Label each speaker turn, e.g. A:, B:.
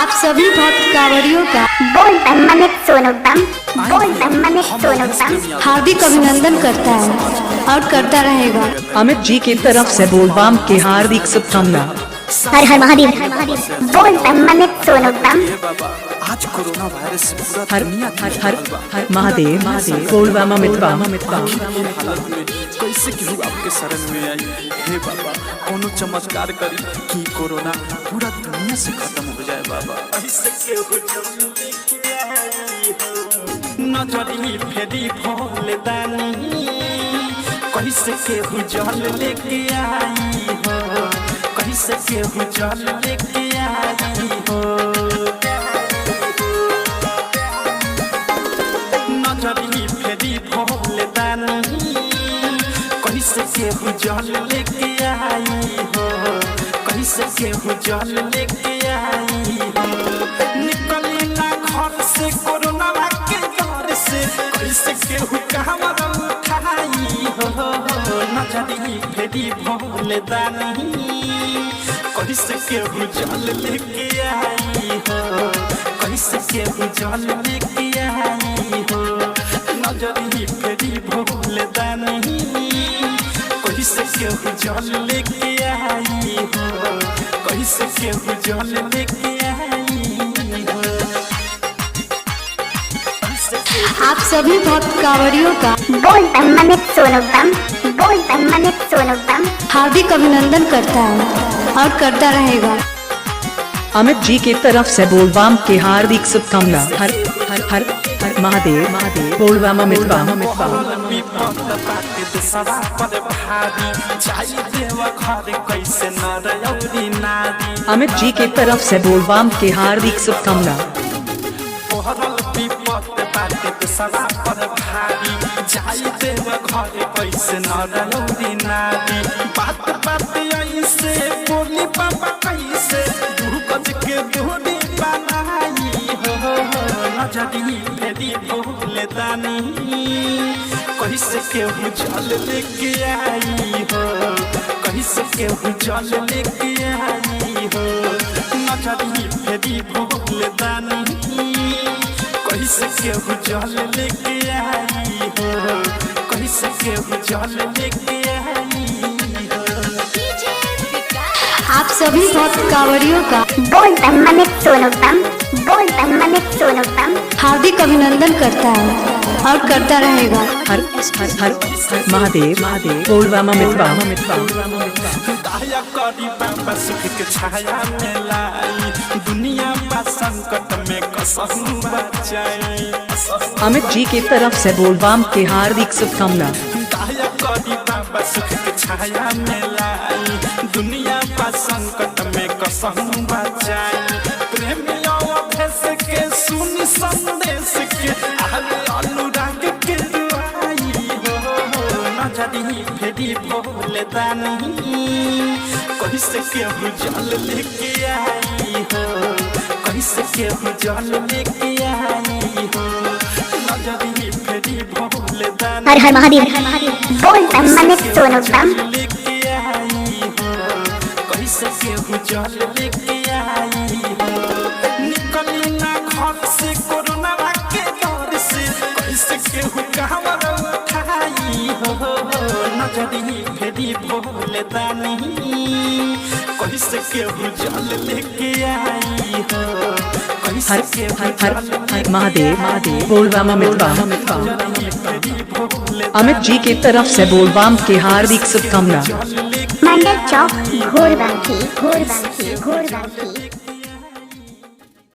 A: आप सभी भक्त कांवड़ियों का
B: बोल बम अमित सोनू बम, बोल बम अमित सोनू बम।
A: हार्दिक अभिनंदन करता है और करता रहेगा।
C: अमित जी की तरफ से बोलबम के हार्दिक शुभकामना।
B: हर हर महादेव, बोल बम अमित सोनू बम।
D: हे बाबा, आज कोरोना वायरस से पूरा
C: हर
D: दुनिया
C: हर हर हर महादेव महादेव बोलबम अमित बम अमित बम।
D: आखिर ये हालत में कैसे केहू आपके शरण में आई? हे बाबा, कोनो चमत्कार करी कि कोरोना पूरा दुनिया से खत्म हो जाए। बाबा, ऐसे केहू जल्दी के आई हो। नजरी फेरी भोले दानी, कैसे केहू जल लेके आई हो? कैसे केहू जल लेके आई हो? नजरी फेरी भोले दानी, कैसे केहू जल लेके आई हो? कैसे केहू जल लेके आई हो? निकली ना घर से कोरोना के डर से, कैसे केहू कांवर उठाई हो? नजरी फेरी भोले दानी, कैसे केहू जल लेके आई हो? कैसे केहू जल लेके आई हो? नजरी फेरी भोले दानी, कैसे केहू जल लेके आई हो? कैसे केहू जल लेके आई हो? कैसे केहू
A: आप सभी भक्त कांवड़ियों का
B: बोल बम अमित सोनू बम, बोल बम अमित सोनू बम।
A: हार्दिक अभिनंदन करता है और करता रहेगा।
C: अमित जी की तरफ से बोलबम के हार्दिक शुभकामना। हर हर हर हर महादेव महादेव बोलबम अमित बम अमित बम।
D: विपद बाटे देशवा पर भारी, जाई देव घर कैसे नर औरी नारी?
C: अमित जी की तरफ से बोलबम के हार्दिक शुभकामना।
D: पहरल विपद बाटे देशवा पर भारी, जाई देव घर कैसे नर औरी नारी? बात बात ऐसे बोली बाबा, कैसे दू गज के दूरी बनाई हो? नजरी फेरी भोले दानी, कैसे केहू जल लेके आई हो? कैसे केहू जल लेके आई हो? नजरी फेरी भोले दानी, कैसे केहू जल लेके आई हो? कैसे केहू जल लेके आई हो?
A: आप सभी भक्त कांवड़ियों का
B: बोल बम अमित सोनू बम, बोल बम अमित सोनू बम।
A: हार्दिक अभिनंदन करता है और करता रहेगा।
C: हर हर हर हर महादेव महादेव बोलबम अमित बम अमित बम।
D: दया करी बाबा, सुख के छाया में लाई, दुनिया बा संकट में कसहु बचाई।
C: अमित जी की तरफ से बोलबम के हार्दिक शुभकामना।
D: दया करी बाबा, सुख के छाया में लाई, दुनिया बा संकट में कसहु बचाई। प्रेमियों अभेस के सुन संदेश के आले अनुराग के रुआई हो। नजरी फेरी भोले दानी, कैसे केहू जल लेके आई हो? कैसे केहू जल लेके आई हो? नजरी फेरी भोले दानी,
B: हर हर महादेव, बोल बम अमित सोनू बम।
D: लेके आई हो? कैसे केहू जल लेके आई हो? निकली ना घर से कोरोना के डर से, कैसे केहू कांवर उठाई हो? नजरी फेरी भोले दानी, कैसे केहू जल लेके आई हो? कैसे
C: हर
D: केहू
C: हर हर
D: जल
C: हर महादेव महादेव बोलबम अमित बम अमित बम।
D: लेके फेरी भोले
C: अमित जी की तरफ से बोलबम के हार्दिक शुभकामना।
B: मंडल चौक, घोरबांकी, घोरबांकी, घोरबांकी।